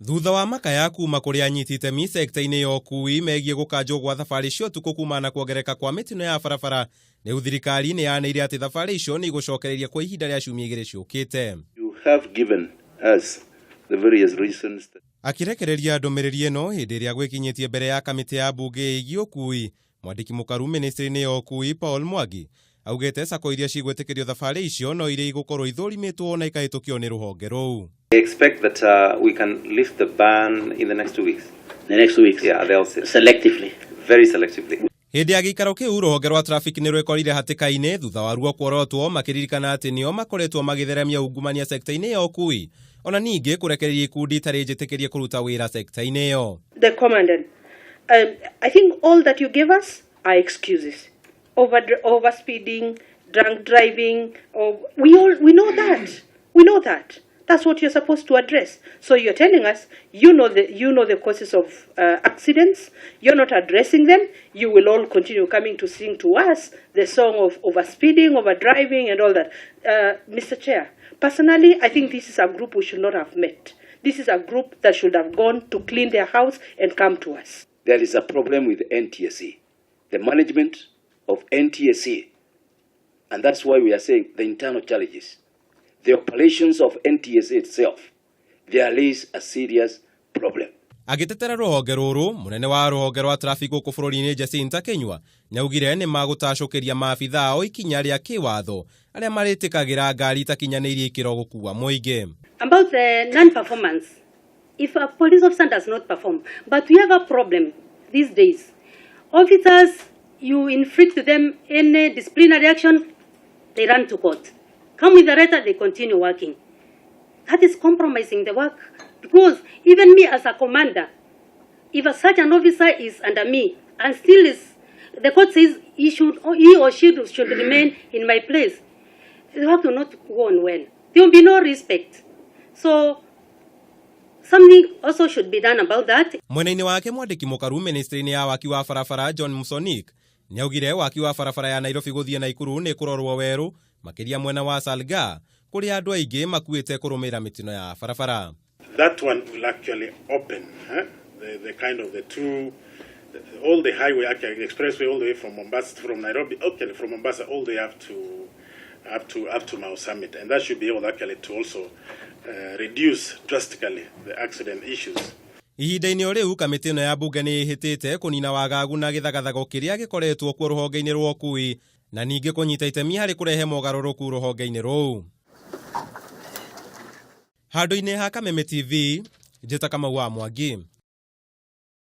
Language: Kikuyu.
Thutha wa makaya kuma kũrĩ anyiti itemi sekta-inĩ ya ũkui megiĩ gũkanjwo gwa thabarĩ cia ũtukũ kumana na kuongerereka kwa mĩtino ya barabara, rĩu thirikari nĩ yanĩire atĩ thabarĩ icio nĩ igũcokereiria kwa ihinda rĩa ciumia igĩrĩ ciũkĩte. You have given us the various reasons that. Akĩrekereria ndũmĩrĩri ĩno hĩndĩ ĩrĩa gwĩkinyĩtie mbere ya kamĩtĩ ya mbunge ĩgiĩ ũkui, mwandĩki mũkaru mĩnĩstrĩ-inĩ ya ũkui Paul Mwangi augĩte sacco iria cigwĩtĩkĩrio thabarĩ icio no iria igũkorwo ithũrimĩtwo na ikahĩtũkio nĩ rũhonge rũu. I expect that we can lift the ban in the next 2 weeks. The next 2 weeks? Yeah, they'll sit. Selectively. Very selectively. Hĩndĩ ya gĩikaro kĩu, rũhonge rwa traffic nĩ rwekorire hatĩka-inĩ thutha wa ruo kuorotwo makĩririkana atĩ nĩo makoretwo magĩtheremia ungumania sekta-inĩ ya ũkui, ona ningĩ kũrekereria ikundi itarĩ njĩtĩkĩrie kũruta wĩra sekta-inĩ ĩyo. The commandant. I think all that you gave us are excuses. Over speeding, drunk driving, or we know that. We know that. That's what you're supposed to address. So you're telling us you know the causes of accidents. You're not addressing them. You will all continue coming to sing to us the song of over speeding, over driving, and all that. Mr. Chair, personally, I think this is a group we should not have met. This is a group that should have gone to clean their house and come to us. There is a problem with NTSA, the management of NTSA, and that's why we are saying the internal challenges. The operations of NTSA itself, there is a serious problem. Agĩtetera rũhonge rũrũ, mũnene wa rũhonge rwa traffic gũkũ bũrũri-inĩ Jacinta Kinyua nĩaugire nĩ magũtacũkĩria maabitha ao ikinya rĩa kĩwatho arĩa marĩtĩkagĩra ngari itakinyanĩirie ikĩro gũkua mũingĩ. About the non-performance, if a police officer does not perform, but we have a problem these days. Officers, you inflict them any disciplinary action, they run to court. Come with a letter, they continue working. That is compromising the work. Because even me as a commander, if such an officer is under me and still is, the court says he or she should remain in my place, the work will not go on well. There will be no respect. So something also should be done about that. Mwena-inĩ wake, mwandĩki mũkaru ministry-inĩ ya waki wa barabara John Musonik nĩaugire waki wa barabara ya Nairobi gũthiĩ Naikuru nĩ kũrorwo werũ, makĩria mwena wa Salga kũrĩa andũ aingĩ makuĩte kũrũmĩrĩra mĩtino ya barabara. That one will actually open, huh? The kind of the two, all the highway, actually the expressway all the way from Mombasa, from Nairobi, actually from Mombasa all the way up to Mau Summit, and that should be able actually to also reduce drastically the accident issues. Ihinda-inĩ o rĩu, kamĩtĩ ĩno ya mbunge nĩ ĩhĩtĩte kũnina wagagu na gĩthagathago kĩrĩa gĩkoretwo kuo rũhonge-inĩ rwa ũkui, na ningĩ kũnyita itemi harĩ kũrehe mogarũrũku rũhonge-inĩ rũu. Handũ-inĩ ha Kameme TV, njĩta Kamau wa Mwangi.